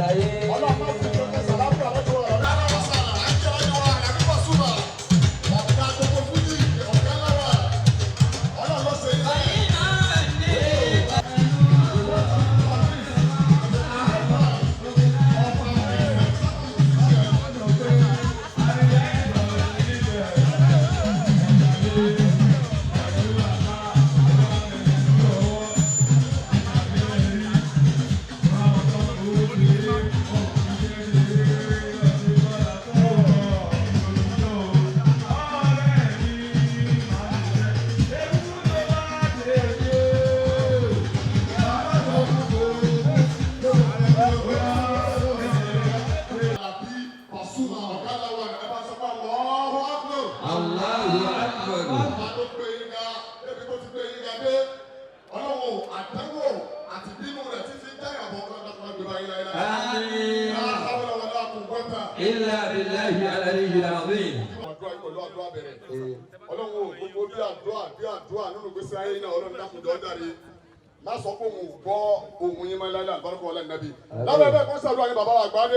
láyé. Ọlọ́run má fi ìjọba sàlámù àlọ́jọ́ ọ̀rọ̀. Aláwọ̀ sàlà, àjẹ́ ọjọ́ wa, àlàbí Pasuma, ọ̀gá gbogbo Fújì, ọ̀gá láwà. Ọlọ́run ló ṣe é. Àlàbí Pasuma, ọ̀gá láwà, ẹ bá sọ pé Allahu Akbar. Allahu Akbar. Ọba tó gbé yín ga, débi tó ti gbé yín ga dé. Ọlọ́run àdánwò àti bínú rẹ̀ títí dáyà bọ̀ ọlọ́run dákun má gbé báyìí láyé. Àmín. La hawla wala quwwata. Illa billahi al-aliyyil azim. Àdúrà yìí pẹ̀lú àdúrà bẹ̀rẹ̀. Ọlọ́run ò gbogbo bí àdúrà bí àdúrà nínú ìgbésí ayé náà Ọlọ́run dákun jọ̀ọ́ jàre. Má sọ pé òun ò gbọ́ ohun yín máa láyé àlùbáríkà ọlá nàbí. Lábẹ́ bẹ́ẹ̀ kó sàdúrà ní bàbá wa àgbà dé.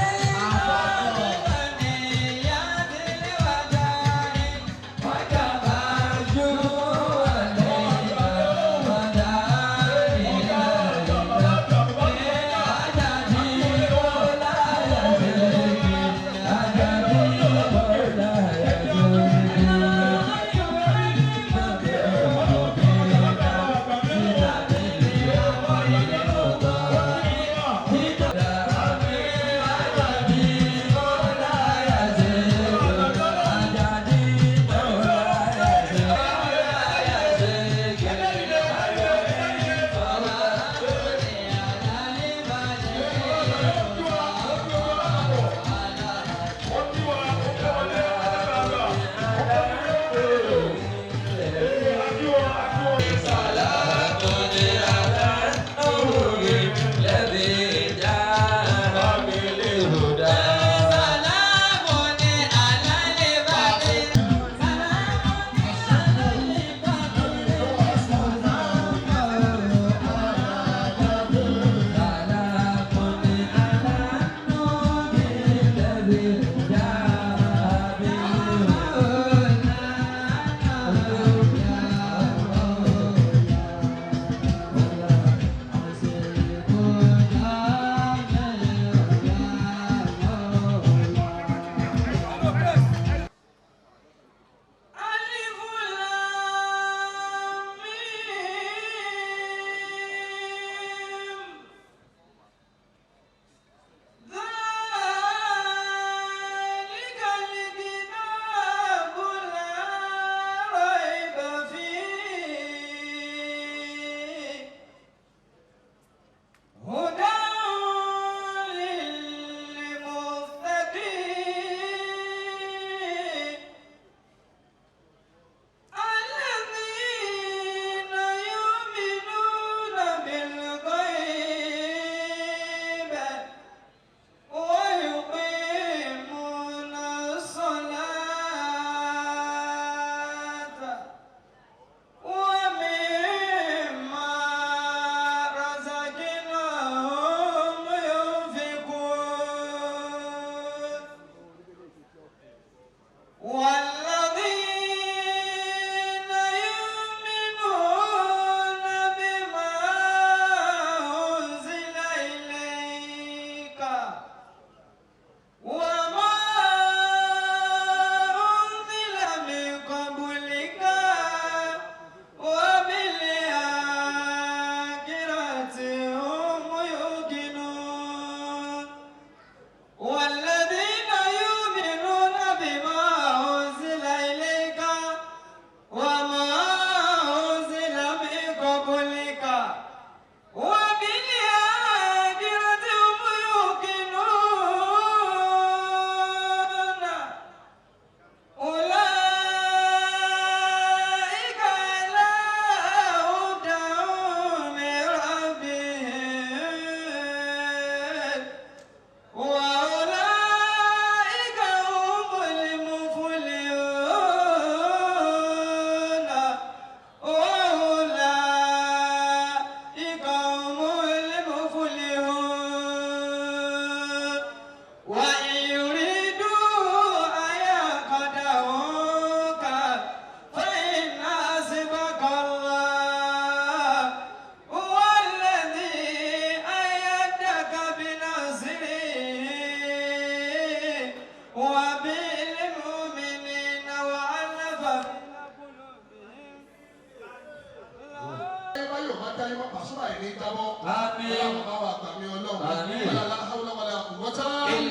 Thank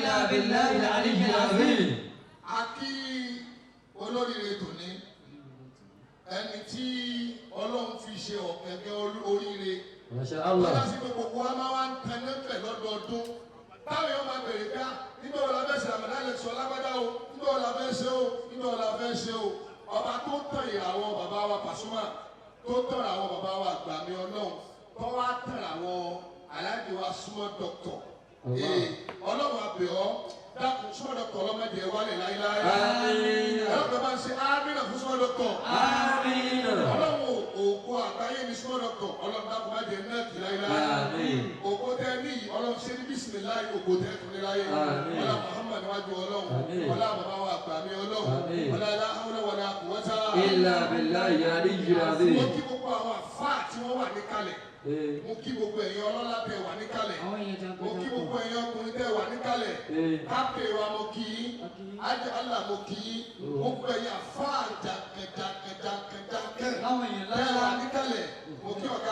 إلا بالله العلي العظيم. A kí olóríire tòní, ẹni tí Ọlọ́run fi ṣe ọ̀kẹ́kẹ́ oríire. ما شاء الله. Wọ́n sí gbogbo wa máa wá ń tẹnu fẹ̀ lọ́dọọdún. Táwọn èèyàn máa bèrè ká nígbà wo la fẹ́ ṣe àmàlà lè sọ lágbádá o, nígbà wo la fẹ́ ṣe o, nígbà wo la fẹ́ ṣe o. Ọba tó tàn ìràwọ̀ bàbá wa Pasuma, tó tàn ìràwọ̀ bàbá wa Gbàmí Ọlọ́run, tó wá tàn ìràwọ̀ Aláàjì wa Small Doctor. Ọlọ́run àbẹ̀ ọ́, dákun Small Doctor ọlọ́mọdé wálé láíláí. Àmín. Ọlọ́run bá ń ṣe ámínà fún Small Doctor. Àmín. Ọlọ́run ògo àgbáyé ni Small Doctor, Ọlọ́run dákun má jẹ́ náà kì láíláí. Àmín. Ògo tẹ ní yìí, Ọlọ́run ṣe ní bísímìláì ògo tẹ tún ní láyé. Àmín. Ọlá Muhammad wájú Ọlọ́run. Àmín. Ọlá bàbá wa Gbàmí Ọlọ́run. Àmín. Ọlá la hawla wala quwwata. إلا بالله العلي Mo العظيم. kí gbogbo àwọn àfáà tí wọ́n wà níkàlẹ̀. Mo kí gbogbo ẹ̀yin ọlọ́lá tẹ wà níkàlẹ̀. Mo kí gbogbo ẹ̀yin ọkùnrin tẹ wà níkàlẹ̀. Kápẹ́ wa mo kí yín. Ájọ Allah mo kí yín. Gbogbo ẹ̀yin àfáà jàkẹjàkẹjàkẹjàkẹ tẹ wà níkàlẹ̀. Mo kí ọ̀gá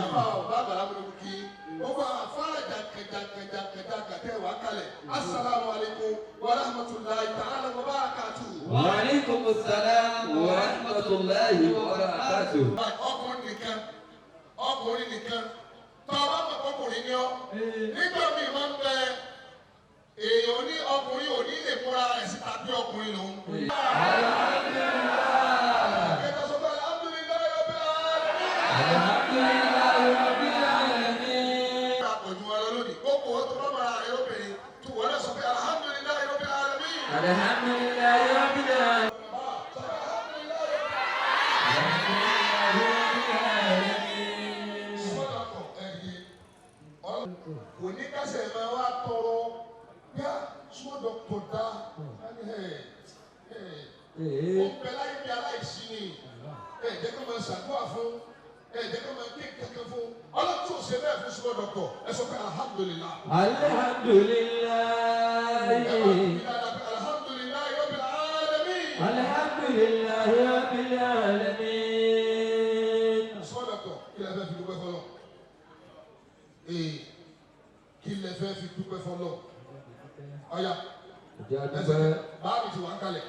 àfáà ọ̀bá àgbàlá mo kí yín. Gbogbo àfáà jàkẹjàkẹjàkẹjàkẹ tẹ wà kalẹ̀. Assalamu alaikum wa rahmatullahi ta'ala wa barakatuh. وعليكم السلام ورحمة الله وبركاته. Ọkùnrin nìkan, ọkùnrin nìkan, tó o bá mọ̀ ọkùnrin ni ọ́, nígbà míì máa ń bẹ èèyàn ní ọkùnrin ò ní lè múra rẹ̀ síta bí ọkùnrin lòun. Kẹ́kọ̀ọ́ sọ pé alhamdulillahi rabbil alamin. Alhamdulillahi rabbil alamin. Àpọ̀jù wọn lọ lónìí, gbogbo wọn tó bá mọ̀ra rẹ̀ lóbìnrin tó wọ́n náà sọ pé alhamdulillahi rabbil alamin. Alhamdulillahi rabbil alamin. Sọ pé alhamdulillahi rabbil alamin. Sọ́dọ̀kọ̀ ẹ̀yẹ kò ní kásẹ̀ máa wá tọrọ bí a sọ́dọ̀kọ̀ dá ó ń bẹ láyé bí aláìsí ni ẹ jẹ́ kó máa ṣàdúrà fún ẹ jẹ́ kó máa ké kankan fún Ọlọ́run tó ṣe bẹ́ẹ̀ fún sọ́dọ̀kọ̀ ẹ sọ pé alhamdulillah. Alhamdulillah. Alhamdulillah rabbil alamin. Alhamdulillah rabbil alamin. Sọ́dọ̀kọ̀ kí lẹ fẹ́ fi dúpẹ́ fọlọ́? Kí lẹ fẹ́ fi dúpẹ́ fọlọ́? Ọ̀ya ẹsẹ̀ báàmì ti wà ń kalẹ̀.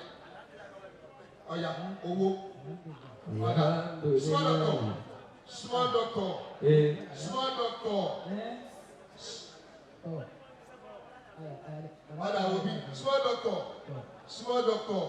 Ọ̀ya owó. Ọ̀dà small doctor, small doctor, small doctor. Ọ̀dà òbí small doctor, small doctor.